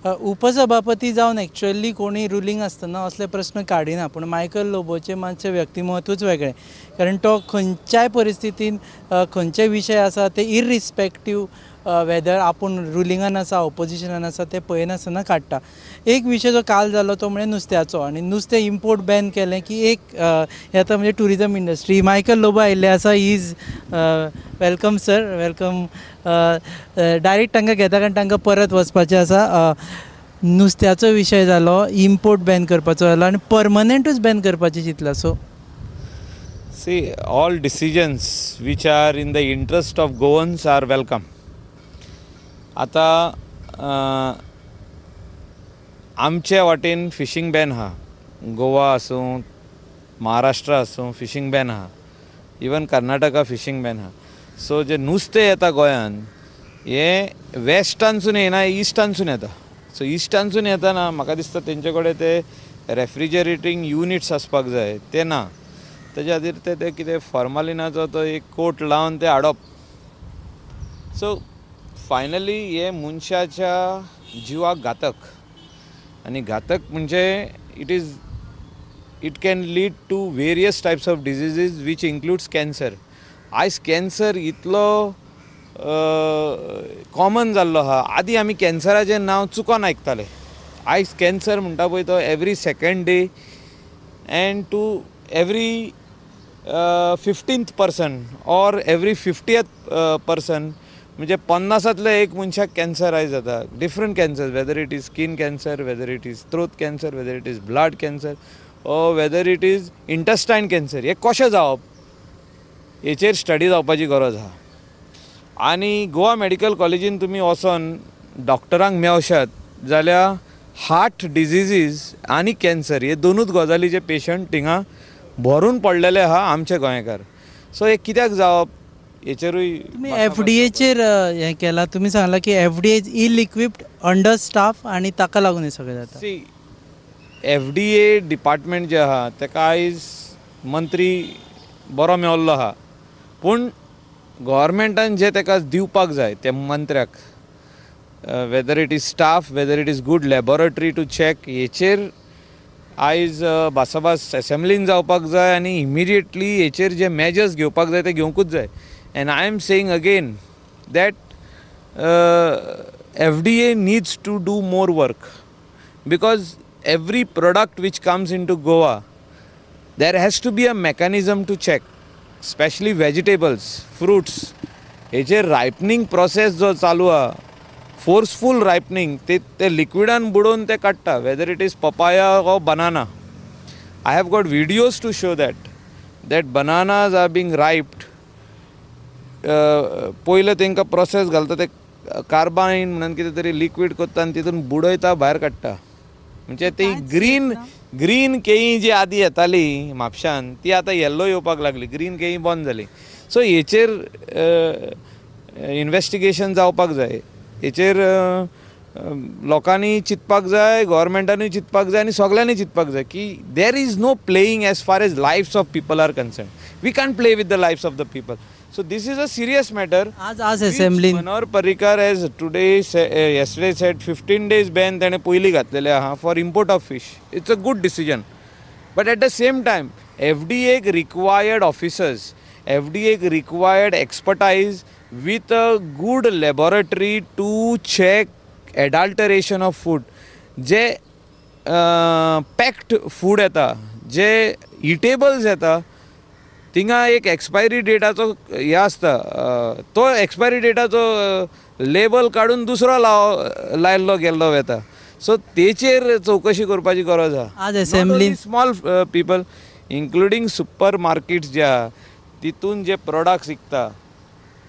उपसभापती जावन एक्चुअली कोणी रुलींग आसतना असले प्रस्न काडिना, पूण मायकल लोबोचें मातशें व्यक्तिमत्वूच वेगळें, कारण तो खंयच्याय परिस्थितीन खंयचे विशय आसा ते इरिस्पेक्टीव वेदर आपूण रुलिंगान आसा ऑपोजिशनान आसा ते पळयनासतना काडटा. एक विशय जो काल जालो तो म्हणजे नुस्त्याचो, आनी नुस्तें इम्पोर्ट बॅन केलें की एक हें आतां म्हणजे ट्युरिजम इंडस्ट्री. मायकल लोबो आयिल्ले आसा, is welcome sir, welcome. Direct तांकां घेता कारण तांकां परत वचपाचें आसा. नुस्त्याचो विशय जालो, इम्पोर्ट बॅन करपाचो जालो आनी परमनंटूच बॅन करपाचें चिंतलां. So see, all decisions which are in the interest of Goans are welcome. आतां आमचे वाटेन फिशींग बॅन आहा, गोवा आसूं महाराष्ट्र आसूं फिशींग बॅन आहा, इवन कर्नाटका फिशींग बॅन आहा. सो जे नुस्तें येता गोंयान हें वेस्टानसून येना, इस्टानसून येता. सो इस्टानसून येताना म्हाका दिसता तेंचे कडेन ते रेफ्रिजरेटींग युनिट्स आसपाक जाय, ते ना. तेज्या खातीर ते ते कितें फॉर्मालिनाचो तो एक कोट लावन ते हाडप. सो फायनली हे मनशाच्या जिवाक घातक, आनी घातक म्हणजे it is it can lead to various types of diseases which includes cancer. आयज कॅन्सर इतलो कॉमन जाल्लो आहा, आदी आमी कॅन्सराचें नांव चुकोन आयकताले. आयज कॅन्सर म्हणटा पळय तो every second day and to every 15th person or every 50th person, म्हणजे 50तल्या एक मनशाक कॅन्सर आयज जाता. Different cancer, whether it is skin cancer, whether it is throat cancer, whether it is blood cancer or whether it is intestine cancer. हें कशें जावप हेचेर study जावपाची गरज आहा. आनी गोवा मेडिकल कॉलेजीन तुमी वचोन डॉक्टरांक मेवशात जाल्यार हार्ट डिजिजीज आनी कॅन्सर हे दोनूच गजालीचे पेशंट थिंगा भरून पडलेले आहा आमचे गोंयकार. सो हे कित्याक जावप हेचेरूय तुमी एफडीएचेर हें केलां. तुमी सांगलां की FDA is ill equipped, under staff आनी ताका लागून हें सगळें जाता. सी, एफडीए डिपार्टमेंट जें आहा तेका आयज मंत्री बरो मेवल्लो आहा, पूण गव्हर्मेंटान जें तेका दिवपाक जाय ते मंत्र्याक, whether it is staff, whether it is good laboratory to check, हेचेर आयज भासाभास एसेंब्लीन जावपाक जाय आनी इमिडिएटली हेचेर जे मेजर्स घेवपाक जाय ते घेवंकूच जाय. And I am saying again that FDA needs to do more work, because every product which comes into Goa there has to be a mechanism to check, specially vegetables, fruits हेचेर रायपनींग process जो चालू आहा, forceful रायपनींग, ते लिक्विडान बुडोवन ते काडटा, whether it is papaya or banana. I have got videos to show that that bananas are being riped. पयलें तांकां process घालता, ते कार्बायन म्हणून कितें तरी लिक्वीड करता आनी तितून बुडयता, भायर काडटा. म्हणजे ती ग्रीन ग्रीन केळीं जी आदी येताली म्हापशान ती आतां येल्लो येवपाक लागली, ग्रीन केळीं बंद जाली. सो हेचेर इन्वेस्टिगेशन जावपाक जाय, हेचेर लोकांनी चिंतपाक जाय, गव्हर्मेंटानूय चिंतपाक जाय आनी सगल्यांनी चिंतपाक जाय की there is no playing as far as lives of people are concern. We can't play with the lives of the people. So this is a serious matter. आज आज assembly Manohar Parrikar has today yesterday said 15 days ban ताणें पयलीं घातलेलें आहा for import of fish. It's a good decision, but at the same time एफडीएक required officers, एफडीएक required expertise with a good laboratory to check adulteration of food. J packed food येता, जे eatables येता, थिंगा एक expiry डेटाचो हें आसता, तो expiry डेटाचो label काडून दुसरो लायल्लो गेल्लो वता. सो तेचेर चवकशी करपाची गरज आहा. आज assembly small people including super markets जे आहा तितून जे प्रोडक्ट्स विकता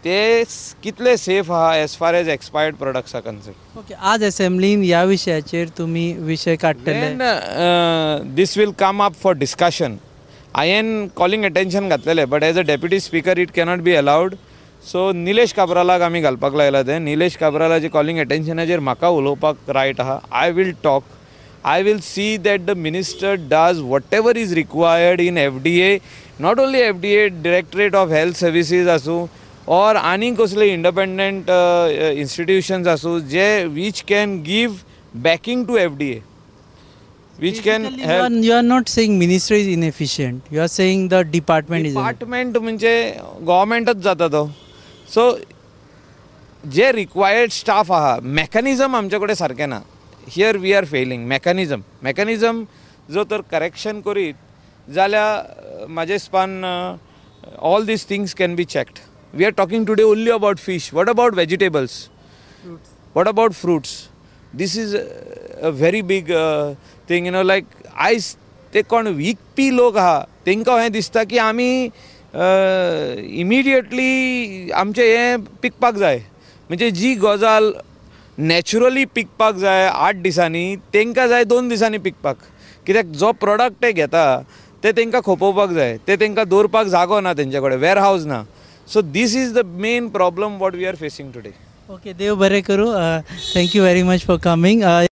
ते कितले सेफ आहा as far as expired products are concern. Okay, आज असेंब्लीन ह्या विशयाचेर तुमी विशय काडटले. This will come up for discussion. हांवें कॉलिंग अटेन्शन घातलेलें, but as a deputy speaker it cannot be allowed. So Nilesh काब्रालाक आमी घालपाक लायला तें. निलेश काब्रालाचे कॉलिंग अटेन्शनाचेर म्हाका उलोवपाक रायट आहा. I will talk, I will see that the minister does whatever is required in FDA, not only FDA, directorate of health services आसूं or आनी कसले इंडिपेंडंट इन्स्टिट्यूशन्स आसूं जे which can give backing to FDA which can help. You are not saying ministry is inefficient, you are saying the department is. Department म्हणजे गव्हर्मेंटच जाता तो. So जे required staff आहा, मॅकॅनिजम आमचे कडेन सारकें ना. Here we are failing. Mechanism जो तर करेक्शन करीत जाल्यार म्हाजे हिसपान all these things can be checked. We are talking today only about fish. What about vegetables? What about fruits? This is a very big thing, you know, like आयज ते कोण विकपी लोक आहा तेंकां हें दिसता की आमी इमिडिएटली आमचें हें पिकपाक जाय. म्हणजे जी गजाल नॅचरली पिकपाक जाय 8 दिसांनी, तेंकां जाय 2 दिसांनी पिकपाक. कित्याक जो प्रोडक्ट ते घेता ते तेंकां खोपोवपाक जाय, ते तेंकां दवरपाक जागो ना, तेंचे कडेन वेरहावज ना. So this is the main problem what we are facing today. Okay, देव बरें करूं. Thank you very much for coming.